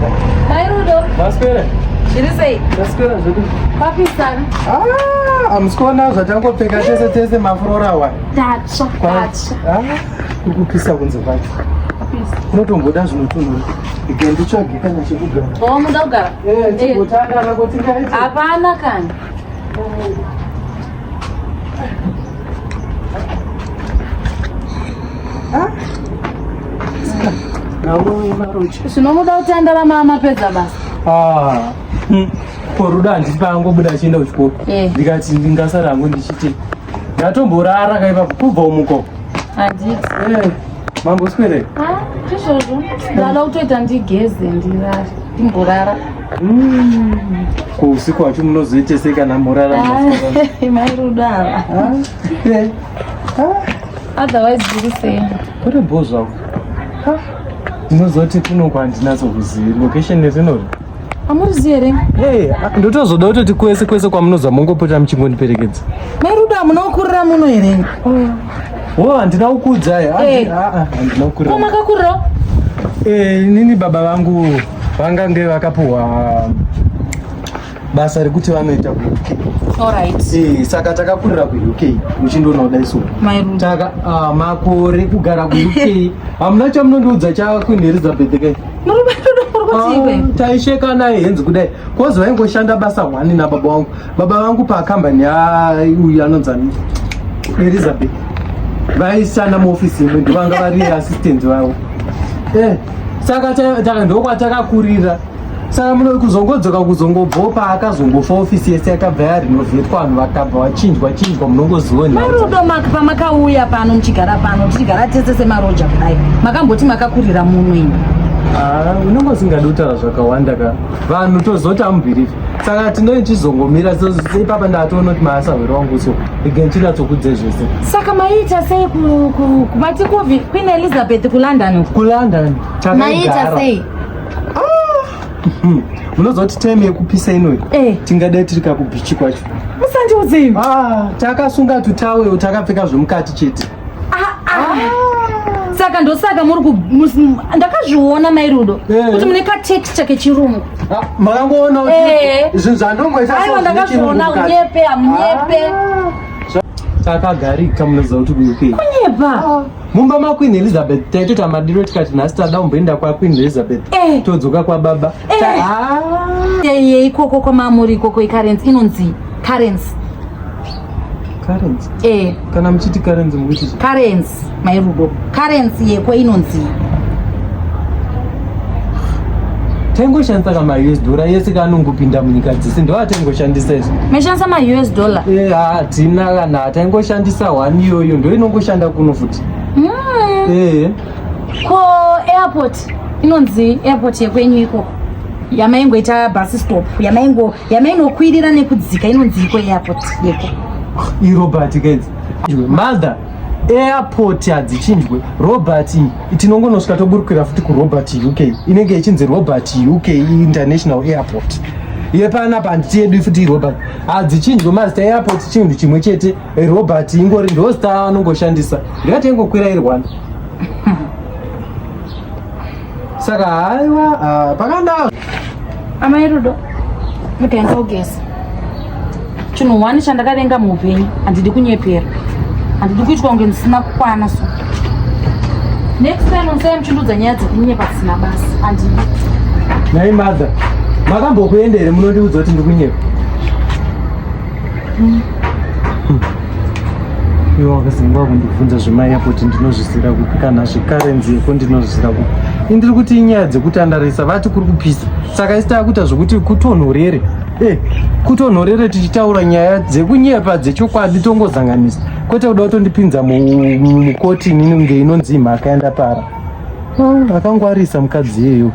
Mother. Mai Rudo. Maswera. Zviri sei? Maswera zvedu. Papisana. Ah, amusikuona zvatangopfeka tese tese mafurora wa. Tatsva. Tatsva. Ah, kuri kupisa kunze kwacho. Kupisa. Kunotomboda zvinotonhora. Ige nditsvage kana chekugara. Oh, muda kugara? Eh, timbotandara kuti ngaite. Hapana kana. Nawo marochi. Zvinomuda kutandara mama mapedza basa. Ah. Ko Rudo handiti paangobuda achienda kuchikoro. Eh. Ndikati ndingasara hangu ndichiti. Ndatomborara kaipapo kubva umuko. Handiti. Eh, mamboswere. Ah, ndizvozvo. Ndada kutoita ndigeze ndirare. Ndimborara. Ko usiku wacho munozoite sei kana morara? Ah, Mai Rudo ava. Ah, eh. Ah. Otherwise zviri sei? Kuri bho zvako. Ndinozoti kuno kwandinatsokuzivi location rinori. Amurizivi here? Hey, ndotozoda kutoti kwese kwese kwamunoza mongopota muchingondiperekedza. Mai Rudo hamuna kukurira muno here? Wo handina kukuudzai. Eh. Handina kukurira. Ko makakurirawo? Eh, inini baba vangu vangange vakapuhwa basa rekuti vanoita kuUK. Alright. Eh, saka takakurira kuUK muchindoona kudai so. Mai Rudo. Taka ah, makore kugara kuUK. Hamuna chamunondiudza cha Queen Elizabeth kai. Muri Mai Rudo muri kutii kwe? Taisheka naye henzi kudai kozi vaingoshanda basa hwani nababa vangu. Baba vangu pakambani uyu anonzi ani? Elizabeth vaishanda muofisi imwe ndovanga vari assistant vavo. Eh, saka ndokwatakakurira. Saka muno kuzongodzoka kuzongobvawo paakazongofa ofisi yese yakabva yarinovetwa vanhu vakabva vachinjwa chinjwa munongoziona. Mai Rudo pamakauya pano muchigara pano tichigara tese semaroja kudai makamboti makakurira muno imi. Ah, unenge usingadi kutaura zvakawanda ka vanhu tozoti amubhirifi saka tinoi chizongomira seipapa ndatoona kuti maasahwero wangu so ige ndichinyatsokudze zvese. Saka maiita sei mati kuvi Queen Elizabeth kuLondon uko? KuLondon Maiita takaigara. sei? Munozoti time yekupisa inoyi Eh. tingadai tiri kakubhichi kwacho. Musandiudze imi. Ah, takasunga tutaweo takapfeka zvemukati chete. Saka ndosaka muri ku ndakazviona Mai Rudo Eh. kuti mune katexture kechirungu. Ah, makangoona kuti Eh. zvinhu zvandongoita so Aiwa zvine chirungu ndakazviona mukati. unyepe hamunyepe. Takagarika munoziva kuti kuUK. Kunyepa. Mumba maQueen Elizabeth taitoita madiro tikati nhasi tada kumboenda kwaQueen Elizabeth. Eh. Todzoka kwababa. Eh. Ah. Ye ikoko kwamamuri ikoko icurrency inonzi currency. Currency. Eh, Kana muchiti currency mukuti chii? currency Mai Rudo. Currency yeko inonzi Taingoshandisa kama US dollar yese kanongopinda munyika dzese ndoataingoshandisa izvo. Meshandisa ma US dollar. Eh, hatina kana taingoshandisa one iyoyo ndo inongoshanda kuno futi. Eh. Ko airport inonzi airport yekwenyu ikoko. Yamaingoita bus stop, yamaingo yamainokwirira nekudzika inonzi iko airport yeko. iRobert kaidzi. Mother airport hadzichinjwe. Robert tinongonosvika toburukira futi kuRobert UK. Inenge ichinzi Robert UK International Airport. Yepanapa handiti yedu futi iRobert. Hadzichinjwe mazita airport chinhu chimwe chete. Robert ingori ndozita anongoshandisa. Ndikatengokwira iri Rwanda. Saka haiwa ah, pakanaka. Amai Rudo, mukaenda kugeza. Chinhu one chandakavenga muupenyu, handidi kunyepera. Handidi kuitwa kunge ndisina kukwana so. Next time musai muchindudza nyaya dzekunyepa dzisina basa. Handidi. Nhai mother, makambokuenda here munondiudza kuti ndikunyepa? Iwe wakazingwa kundibvunza zvemaairport ndinozvizira kupi kana zvecurrency yeko ndinozvizira kupi. Ini ndiri kuti inyaya dzekutandarisa vati kuri kupisa. Saka isi takuita zvokuti kutonhorere. Eh, kutonhorere tichitaura nyaya dzekunyepa dzechokwadi tongozanganisa. Kwete kuda kutondipinza mukoti inini kunge inonzi imhaka yandapara. Ah, akangwarisa mukadzi iyeyo.